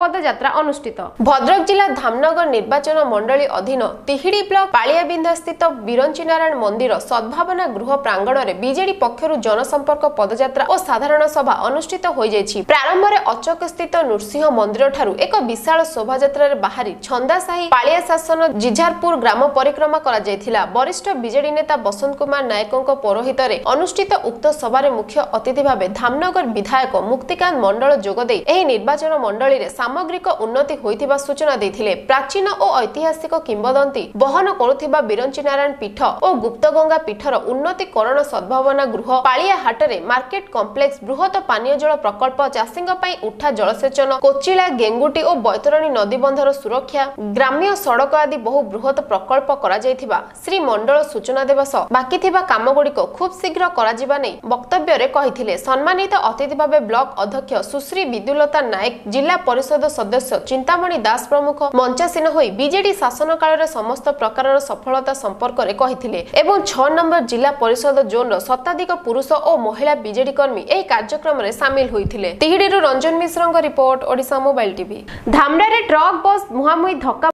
ପଦଯାତ୍ରା ଅନୁଷ୍ଠିତ। ଭଦ୍ରକ ଜିଲ୍ଲା ଧାମନଗର ନିର୍ବାଚନ ମଣ୍ଡଳୀ ଅଧୀନ ତିହିଡି ବ୍ଲକ ପାଳିଆବିନ୍ଧା ସ୍ଥିତ ବିରଞ୍ଚି ନାରାୟଣ ମନ୍ଦିର ସଦ୍ଭାବନା ଗୃହ ପ୍ରାଙ୍ଗଣରେ ବିଜେଡି ପକ୍ଷରୁ ଜନସମ୍ପର୍କ ପଦଯାତ୍ରା ଓ ସାଧାରଣ ସଭା ଅନୁଷ୍ଠିତ ହୋଇଯାଇଛି। ପ୍ରାରମ୍ଭରେ ଅଚକ ସ୍ଥିତ ନୃସିଂହ ମନ୍ଦିରଠାରୁ ଏକ ବିଶାଳ ଶୋଭାଯାତ୍ରାରେ ବାହାରି ଛନ୍ଦାସାହି, ପାଳିଆ ଶାସନ, ଜିଝାରପୁର ଗ୍ରାମ ପରିକ୍ରମା କରାଯାଇଥିଲା। ବରିଷ୍ଠ ବିଜେଡି ନେତା ବସନ୍ତ କୁମାର ନାୟକଙ୍କ ପୌରୋହିତ୍ୟରେ ଅନୁଷ୍ଠିତ ଉକ୍ତ ସଭାରେ ମୁଖ୍ୟ ଅତିଥି ଭାବେ ଧାମନଗର ବିଧାୟକ ମୁକ୍ତିକାନ୍ତ ମଣ୍ଡଳ ଯୋଗଦେଇ ଏହି ନିର୍ବାଚନ ମଣ୍ଡଳୀରେ ସାମଗ୍ରିକ ଉନ୍ନତି ହୋଇଥିବା ସୂଚନା ଦେଇଥିଲେ। ପ୍ରାଚୀନ ଓ ଐତିହାସିକ କିମ୍ବଦନ୍ତୀ ବହନ କରୁଥିବା ବିରଞ୍ଚି ନାରାୟଣ ପୀଠ ଓ ଗୁପ୍ତଗଙ୍ଗା ପୀଠର ଉନ୍ନତିକରଣ, ସଦ୍ଭାବନା ଗୃହ, ପାଳିଆ ହାଟରେ ମାର୍କେଟ କମ୍ପ୍ଲେକ୍ସ, ବୃହତ ପାନୀୟ ଜଳ ପ୍ରକଳ୍ପ, ଚାଷୀଙ୍କ ପାଇଁ ଉଠା ଜଳସେଚନ, କୋଚିଳା, ଗେଙ୍ଗୁଟି ଓ ବୈତରଣୀ ନଦୀବନ୍ଧର ସୁରକ୍ଷା, ଗ୍ରାମ୍ୟ ସଡ଼କ ଆଦି ବହୁ ବୃହତ ପ୍ରକଳ୍ପ କରାଯାଇଥିବା ଶ୍ରୀ ମଣ୍ଡଳ ସୂଚନା ଦେବା ସହ ବାକି ଥିବା କାମଗୁଡ଼ିକ ଖୁବ୍ ଶୀଘ୍ର କରାଯିବା ନେଇ ବକ୍ତବ୍ୟରେ କହିଥିଲେ। ସମ୍ମାନିତ ଅତିଥି ଭାବେ ବ୍ଲକ ଅଧ୍ୟକ୍ଷ ସୁଶ୍ରୀ ବିଦ୍ୟୁଲତା ନାୟକ, ଜିଲ୍ଲା ପରିଷଦ ସଦସ୍ୟ ଚିନ୍ତାମଣି ଦାସ ପ୍ରମୁଖ ମଞ୍ଚାସୀନ ହୋଇ ବିଜେଡି ଶାସନ କାଳରେ ସମସ୍ତ ପ୍ରକାରର ସଫଳତା ସମ୍ପର୍କରେ କହିଥିଲେ ଏବଂ 6 ନମ୍ବର ଜିଲ୍ଲା ପରିଷଦ ଜୋନ୍ର ଶତାଧିକ ପୁରୁଷ ଓ ମହିଳା ବିଜେଡି କର୍ମୀ ଏହି କାର୍ଯ୍ୟକ୍ରମରେ ସାମିଲ ହୋଇଥିଲେ। ତିହିଡିରୁ ରଞ୍ଜନ ମିଶ୍ରଙ୍କ ରିପୋର୍ଟ, ଓଡ଼ିଶା ମୋବାଇଲ ଟିଭି। ଧାମରାରେ ଟ୍ରକ୍ ବସ୍ ମୁହାଁମୁହିଁ ଧକ୍କା।